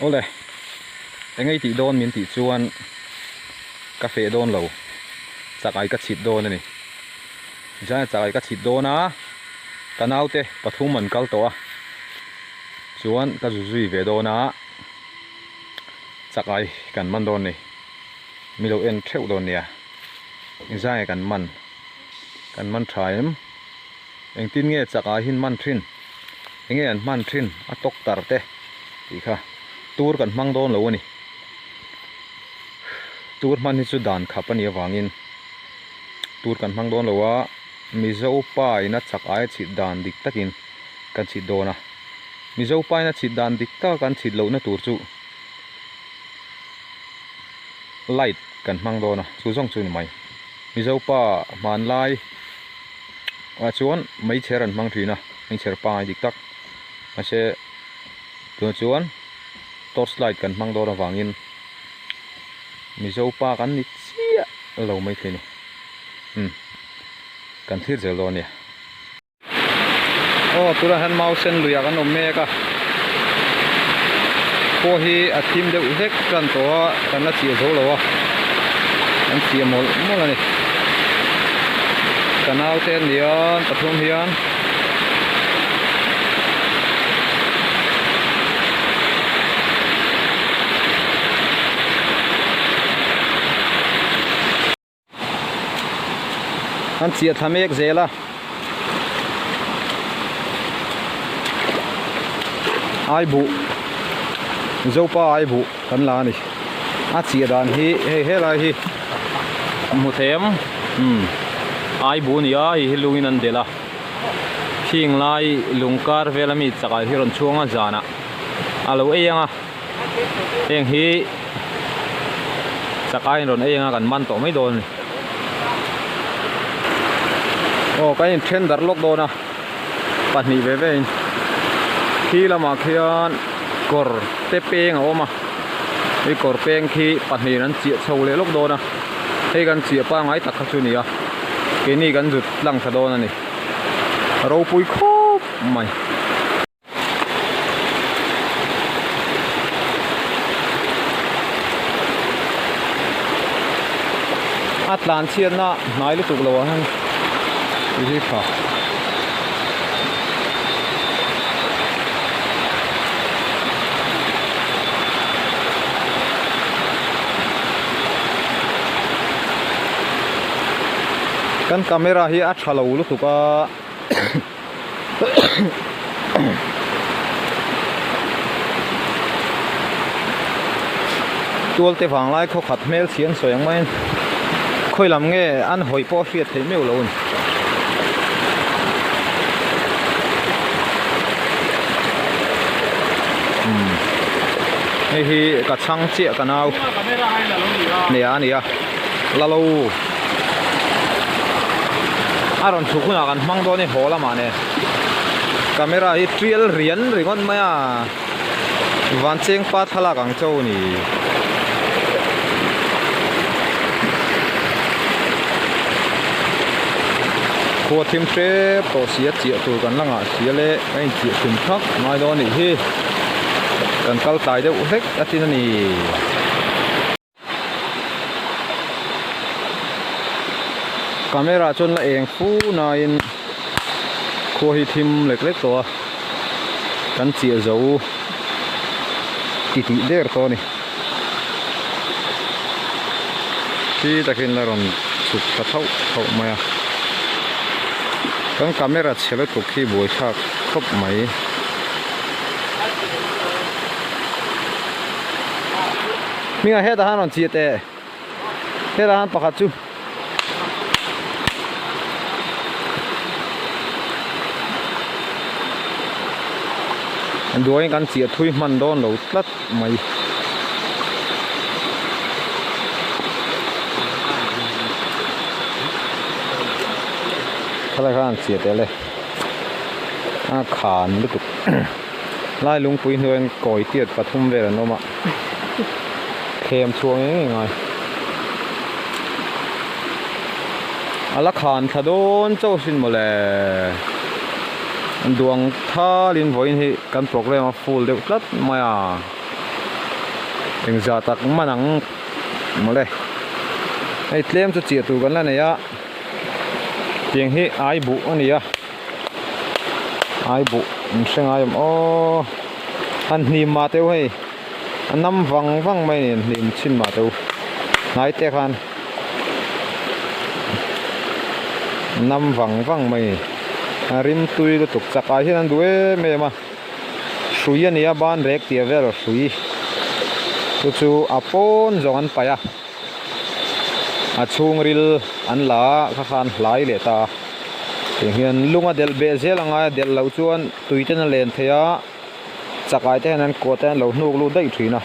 Awle, eng ei tih dawn min tih chuan ka feh dawn lo, chakai ka chhit dawn a ni. Zan chakai ka chhit dawn a, ka naute pathum an kal tawh a, chuan ka zu zui ve dawn a, chakai kan man dawn a ni. Mi lo en theuh dawn nia, zan kan man, kan man tha em? Engtin nge chakai hi an man thin? Enge an hman thin a tawk tar te tih kha tur kan hmang dawn lo a ni. Tur hman hi chu dan khap a nih avangin tur kan hmang dawn lo a, Mizo pa ina chak aia chhit dan dik takin kan chhit dawn a. Mizo pa ina chhit dan dik taka kan chhit lohna tur chu light kan hmang dawn a, chu zawng chu ni mai. Mizo pa hmanlai ah chuan meichher an hmang thin a. Meichher pangai dik tak mahse tunah chuan torch light kan hmang dawn avangin Mizo pa kan ni chiah lo maithei a ni umm kan thlir zel dawn a nia. Aw tunah hian mau sen luiah kan awm mek a pawh hi a thim deuh hlek tan tawh a kan la chiah zo lo a kan chiah mawlh mawlh a ni ka naute an ni a pathum hian. An chiah thla mek zel a Aibuh Zopa Aibuh kan la a ni a chiah dan hi hei helai hi hmu thei em umm Aibuh a ni a hei hi lungin an delh a khing lai lung kar vel ami chakai hi rawn chhuang a zanah a lo ei ang a heng hi chakai in rawn ei ang a kan man tawh mai dawn a ni aw kan in then darh lawk dawn a pahnih ve ve in khi lamah khian kawr te peng a awm a hei kawr peng khi pahnih in an chiah chho leh lawk dawn a hei kan chiah pangngai tak kha chu a ni a keini kan zut tlang thla dawn a ni ropui khawp mai. A tlan chhiatna hnai lutuk lo ah hian tih hi tha. Kan camera hi a tha lo lutuk a. Tualte vanglai khaw khat hmel chhi an sawi ang maiin khawi lam nge an hawi pawh a hriat theih meuh lo a ni. Umm hei hi ka chhang chiah ka nau nia a ni a la lo. A rawn chhuk hunah kan hmang dawn i haw lamah nen camera hi tial rian ringawt mai a van cheng pa thlalak ang cho ni. Khua thim hrep tawh si a chiah tur kan la ngah si a le a inchiah thim thak ngai dawn a nih hi kan kal tlai deuh hlek a tin a ni. Camera chuan la eng fu nain khua hi thim lek lek tawh a kan chiah zo ti tih der tawh a ni khi takin la rawn chhuk ta thauh thauh mai a kan camera chhe lutuk khi buaithlak khawp mai. Hmingah hetah han rawn chiah teh hetah han pakhat chu duain kan chiah thui hman dawn lo tlat mai. Khalai khan chiah teh le a khan lutuk. Lai lungpui hnuaiin kawi tiat pathum vel an awm a, thlem chhuah ngei ngei ngai. A la khan thla dawn chauh asin mawle. Duang thalin vawiin hi kan program a full deuh tlat mai a. Engzah tak man ang mawle. Hei tlem chu chiah tur kan la nei a. Tiang hi ai buh a ni a. Ai buh an hre ngai awm aw. An hnim mah teuh hei. A nam vang vang mai a ni an hnim chhin mah teuh. Hnai te khan a nam vang vang mai a ni. A rim tui lutuk chak ah hian an duh em em a. Hrui a ni a ban rek tih vel hrui chu chu a pawn zawng an paih a a chhungril an la a kha khan hlai leh ta a tiang hian lung a delh beh zel ang a delh loh chuan tui ten a len thei a chakai te hian an kawt te an lo hnuk lut daih thin a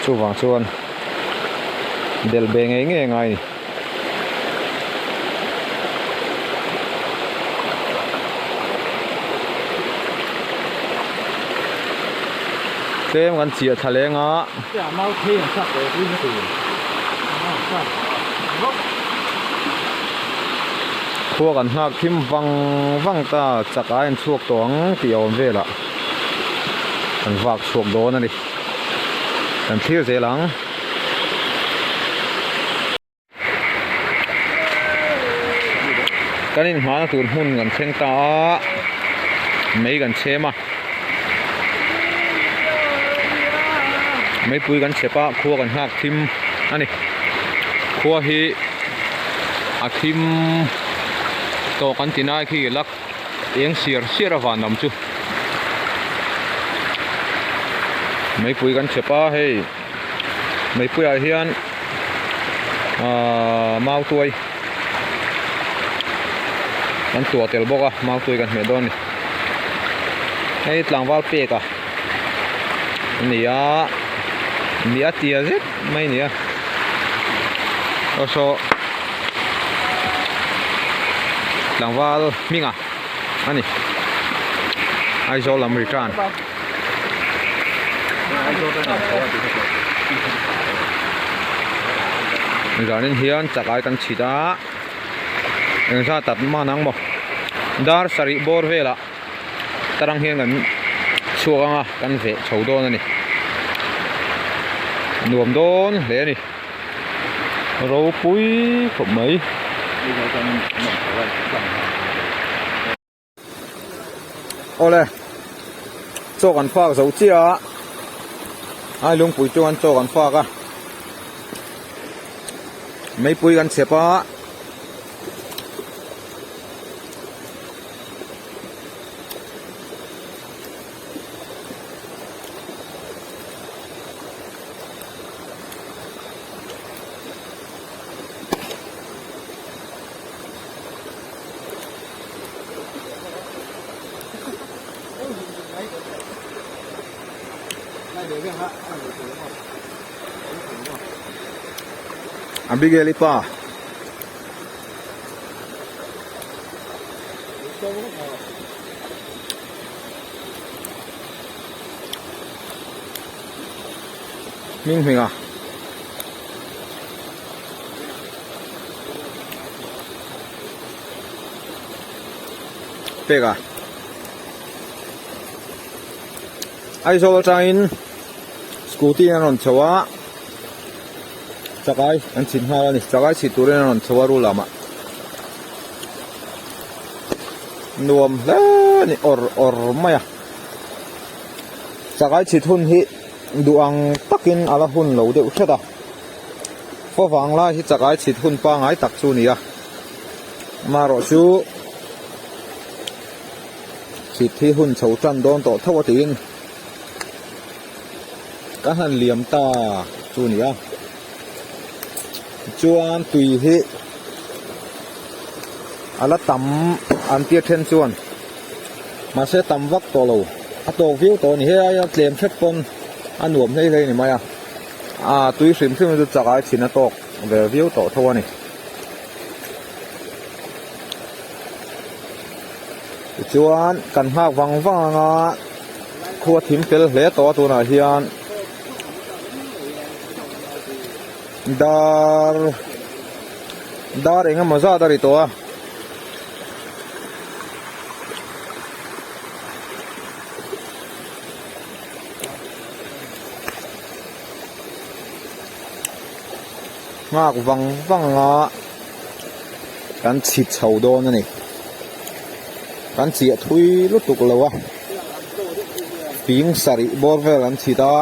chuvang chuan delh beh ngei ngei a ngai a ni. Tlem kan chiah thla leng a. Khua kan nghak thim vang vang ta chak a en chhuak tawh ang tih a awm velah kan vak chhuak dawn a ni. Kan thlir zel ang. Kan inhmahna tur hmun kan thleng ta a, mei kan chhem a, meipui kan chhep a, khua kan nghak thim a ni. Khua hi a thim tawh kan ti nai khi lak eng siar siar a van lam chu. Meipui kan chhep a hei. Meipuiah hian ahh mau tuai kan tuah tel bawk a mau tuai kan hmeh dawn a ni hei tlangval pek a ani a ni a tia zet mai a ni a aw saw tlangval hming a ani Aizawl lam return. Zanin hian chak ai kan chhit a engzat tat man ang maw dar sarih bawr velah tarang hian kan chhuak ang a kan veh chho dawn a ni nuam dawn hle a ni ropui khawp mai. Awle chaw kan fak zo chiah a ai lungpui chuan chaw kan fak a meipui kan chhep a. Abigail i pa Hming hming a. Pek a. Aizawl atangin scooty in an rawn chho a, chakai an chhit nghal a ni. Chakai chhit turin an rawn chho a rul lamah. Nuam hle a ni awr awr mai a. Chakai chhit hun hi duh ang takin a la hun lo deuh hret a. Favang lai hi chakai chhit hun pangai tak chu a ni a. Amaherawh chu chhit hi hun chho tan dawn tawh tho a tiin ka han liam ta chu a ni a. Chuan tui hi a la tam an tia then chuan mahse tam vak tawh lo a tawk viau tawh a ni. Hei aia tlem hret pawn a nuam hlei hlei a ni mai a. Aa tui hrim hrim chu chak ai chhin a tawk ve viau tawh tho a ni. Tichuan kan nghak vang vang ang a khua thim fel hle tawh a tunah hian dar dar eng emaw zat a ri tawh a. Nghak vang vang anga kan chhit chho dawn a ni. Kan chiah thui lutuk lo a, fing sarih bawr vel an chhit a,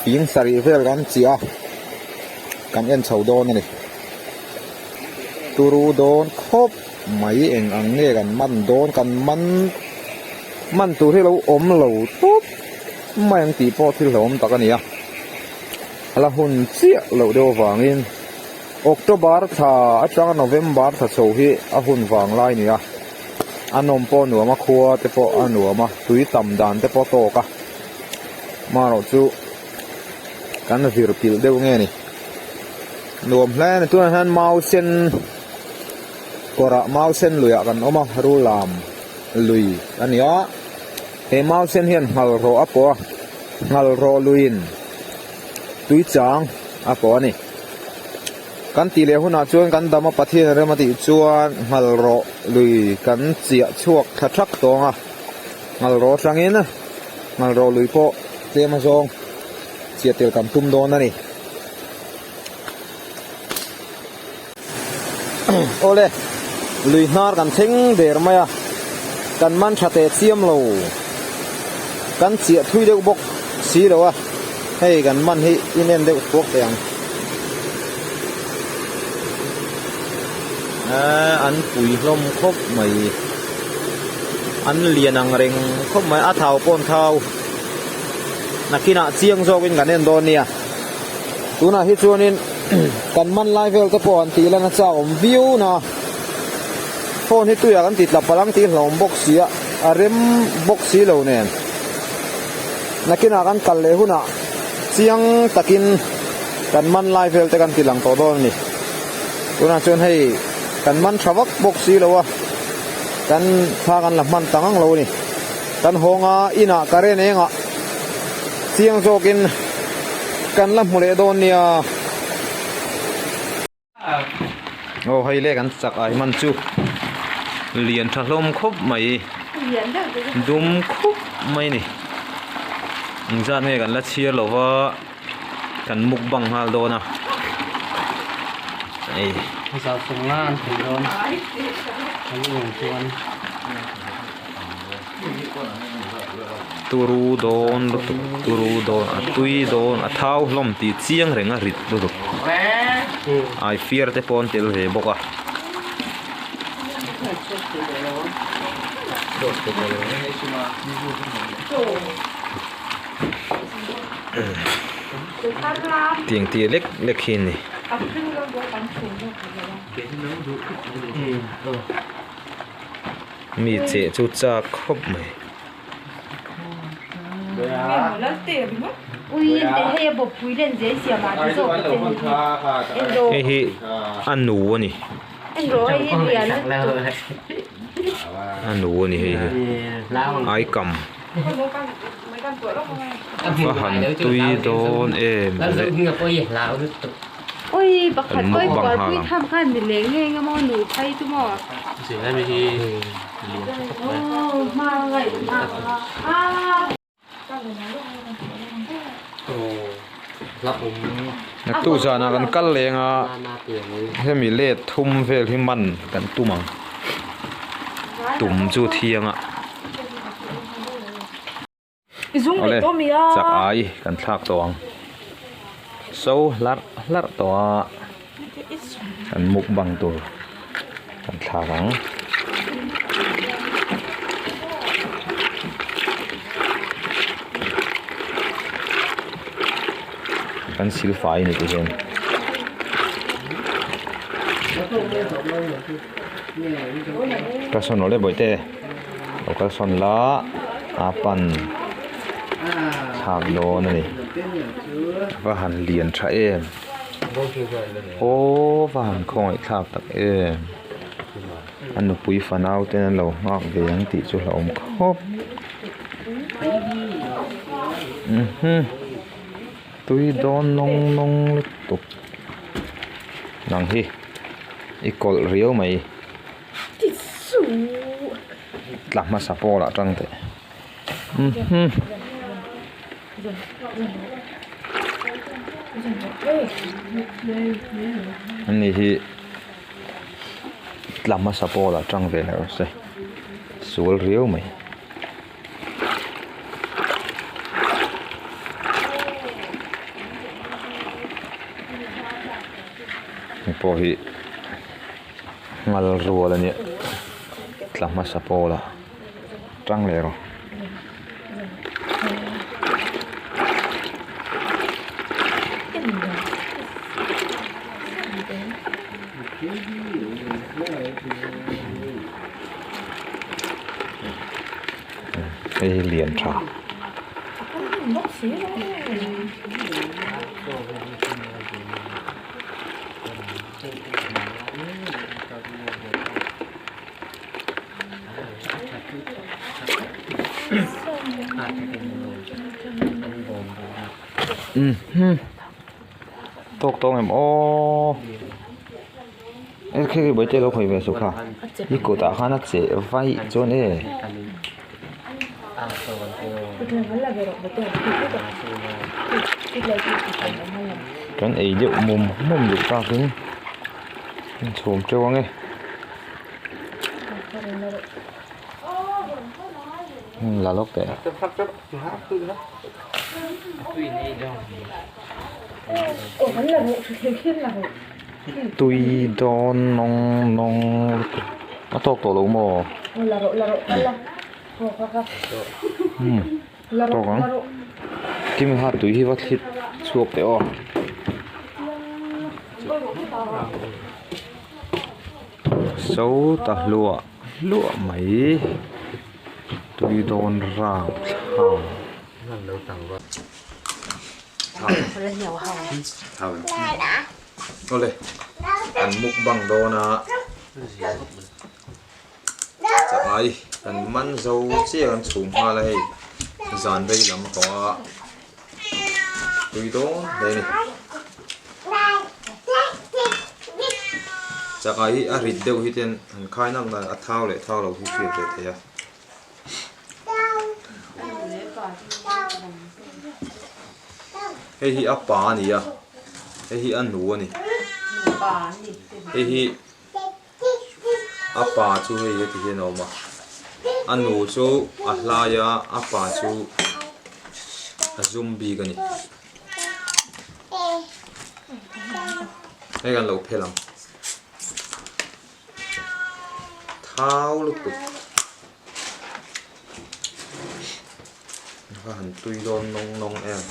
fing sarih vel kan chiah a, kan en chho dawn a ni. Turu dawn khawp mai eng ang nge kan man dawn kan man man tur hi lo awm lo tawp mai ang tih pawh thil hlauhawm tak a ni a. A la hun chiah loh deuh avangin October thla atanga November thla chho hi a hun vang lai a ni a, a nawm pawh a nuam a, khua te pawh a nuam a, tui tam dan te pawh a tawk a, marawh chu kan vir pilh deuh nge ni, nuam hle a ni tunah hian mau sen kawrah mau sen luiah kan awm a, Rulam lui a ni a, he mau sen hian nghal rawh a pawh a. Nghal rawh luiin tui chang a pawh a ni. Kan tih leh hunah chuan kan dam a Pathian a rem a tih chuan nghal rawh lui kan chiah chhuak thla thak tawng a. Nghal rawh atangin nghal rawh lui pawh tlem a zawng chiah tel kan tum dawn a ni. Awle, lui hnar kan thleng der mai a, kan man tha teh chiam lo, kan chiah thui deuh bawk si lo a, hei kan man hi in en deuh thuak teh ang. Eee an pui hlawm khawp mai, an lian ang reng khawp mai, a thau pawh an thau, nakinah chiang zawkin kan en dawn nia. Tunah hi chuanin kan man lai vel te pawh an tih lan a chak awm viau na phone hi tuiah kan ti tla palh ang tih hlauhawm bawk si a a rem bawk si lo nen nakinah kan kal leh hunah chiang takin kan man lai vel te kan ti lang tawh dawn a ni tunah chuan hei kan man tha vak bawk si lo a kan thla kan la hman ta ngang lo a ni kan hawng a inah current engah. Chiang zawkin kan la hmu leh dawn nia. Aw hei le kan chak ai hman chu lian tha hlawm khawp mai dum khup mai ni engzat nge kan la chhiar lo va kan mukbang nghal dawn a hei. Turu dawn lutuk turu dawn a tui dawn a thau hlawm tih chiang reng a rit lutuk ai fiar te pawh an tel ve bawk a. Tiang tih lek lek hi a ni. Mi cheh chu chak khawp mai. Hei hi a nu a ni. A nu a ni hei hi. Aikam. Va han tui dawn em le. An mukbang nghal ang. Naktuk zanah kan kal leng a hemi let thum vel hi man kan tum ang tum chu thiang a. Awle chak ai kan thlak tawh ang so hlarh hlarh tawh a kan mukbang tur kan thlak ang. Kan sil fai a ni tih hian. Ka sawn awle bawihte. Lo kal sawn la a pan thlak dawn a ni va han lian tha em aw va han khawngaih thlak tak em a nupui fanau ten an lo nghak ve ang tih chu hlauhawm khawp tui dawn nawng nawng lutuk nang hi i kawlh riau mai. Tla hmasa pawl ah tang teh. Ani hi tla hmasa pawlah tang ve hlauh se sual riau mai. Hei pawh hi ngal rual a nia tla hmasa pawlah tang leh rawh. Hei hi lian tha. Tawk tawng em aw e khi khi bawihte lo khawi ve suh kha i kutah khan a cheh vaih chuan e. Kan ei deuh mum mum duh takin an chhum teuh ang e. La lawk teh. Tui dawn nawng nawng lutuk a tawk tawh lo maw? Umm tawk ang Kim ha tui hi va thlit chhuak teh aw. So ta hluah hluah mai tui dawn rang thla. Awle an mukbang dawn a chakai kan man zo chiah kan chhum nghal a hei zan rei lam tawh a tui dawn hle a ni chakai hi a rit deuh hi ten an khai nak nak a thau leh thau loh hi hriat ve theih a. Hei hi a pa a ni a hei hi a nu a ni hei hi a pa chu hei heti hian a awm a a nu chu a hlai a a pa chu a zum bik a ni hei kan lo phel ang. Thau lutuk a han tui dawn nawng nawng em.